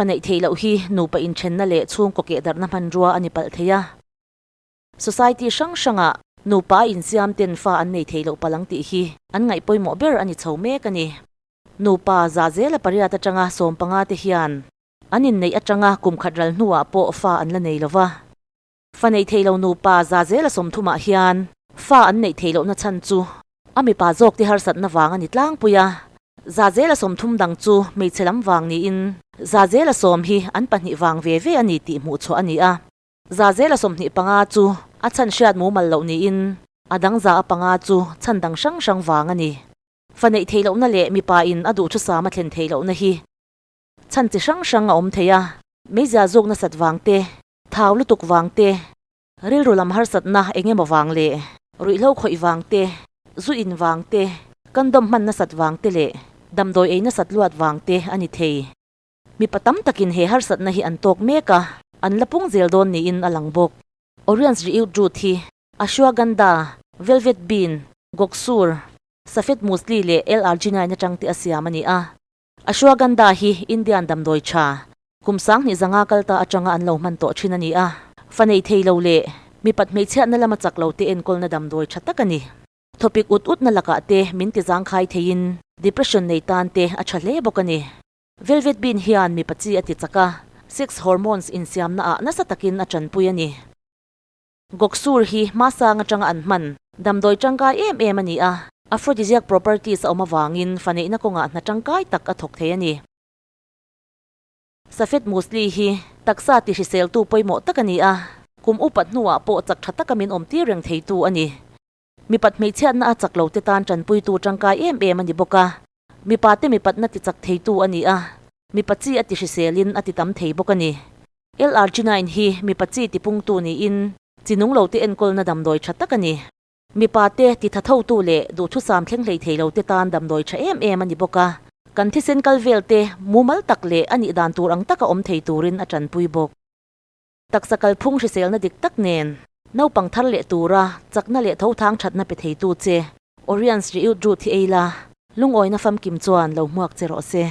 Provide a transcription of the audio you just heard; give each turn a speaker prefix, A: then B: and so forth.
A: Fa neih theih loh hi nupa inthenna leh chhungkaw kehdarhna hmanrua a ni palh thei a. Society hrang hrangah nupa a insiam ten fa an nei thei loh palh ang tih hi an ngaih pawimawh ber a ni chho mek a ni. Nupa za zela pariat atanga 15 te hian an inneih atanga kum khat ral hnuah pawh fa an la nei lo va. Fa neih theih lo nupa za zela 30 ah hian fa an neih theih lohna chhan chu a mipa zawk te harsatna vang a ni tlangpui a. Za zela 30 dang chu hmeichhe lam vang niin za zela 10 hi an pahnih vang ve ve a ni tih hmuh chhuah a ni a. Za zela 25 chu a chhan hriat mumal loh niin a dang za a panga chu chhan dang hrang hrang vang a ni. Fa neih theih lohna leh mipa in a duhthusam a thlen theih lohna hi chhan chi hrang hrang a awm thei a, meizia zawk nasat vang te, thau lutuk vang te, rilru lam harsatna eng emaw vang leh ruihhlo khawih vang te, zu in vang te, condom hman nasat vang te leh damdawi ei nasat luat vang te a ni thei. Mipa tam takin he harsatna hi an tawk mek a, an la pung zel dawn niin a lang bawk. Orion's Riut Root hi Ashwagandha, Velvet Bean, Goksur, Safed Musli leh L-arginine atang te a siam a ni a. Ashwagandha hi Indian damdawi tha, kum 2500 kal ta atanga an lo hman tawh thin a ni a. Fa nei thei lo leh mipat hmeichhiatna lama chak lo te enkawlna damdawi tha tak a ni. Thawpik ut utna lakah te min ti zangkhai theiin depression nei tan te a tha hle bawk a ni. Velvet bean hian mipa chi a ti chak a, sex hormones insiamna ah nasa takin a tanpui a ni. Goksur hi hmasang atanga an hman damdawi tangkai em em a ni a, aphrodisiac properties a awm avangin fa neihna kawngah hna tangkai tak a thawk thei a ni. Safed musli hi taksa ti hriseltu pawimawh tak a ni a, kum upat hnuah pawh chak tha taka min awm tir reng theitu a ni. Mipat hmeichhiatna a chak lo te tan tanpuitu tangkai em em a ni bawk a, mipa te mipatna ti chak theitu a ni a, mipa chi a ti hriselin a ti tam thei bawk a ni. L-arginine hi mipa chi tipungtu niin chi nung lo te enkawlna damdawi tha tak a ni. Mipa te ti tha thotu leh duhthusam thleng hlei thei lo te tan damdawi tha em em a ni bawk a, kan thisen kal vel te mumal tak leh a nih dan tur ang taka awm thei turin a tanpui bawk. Taksa kalphung hriselna dik tak nen naupang thar leh tura chakna leh tho thang thatna pe theitu che Orion's Riut Root hi ei la, lungawina famkim chuan lo hmuak che rawh se.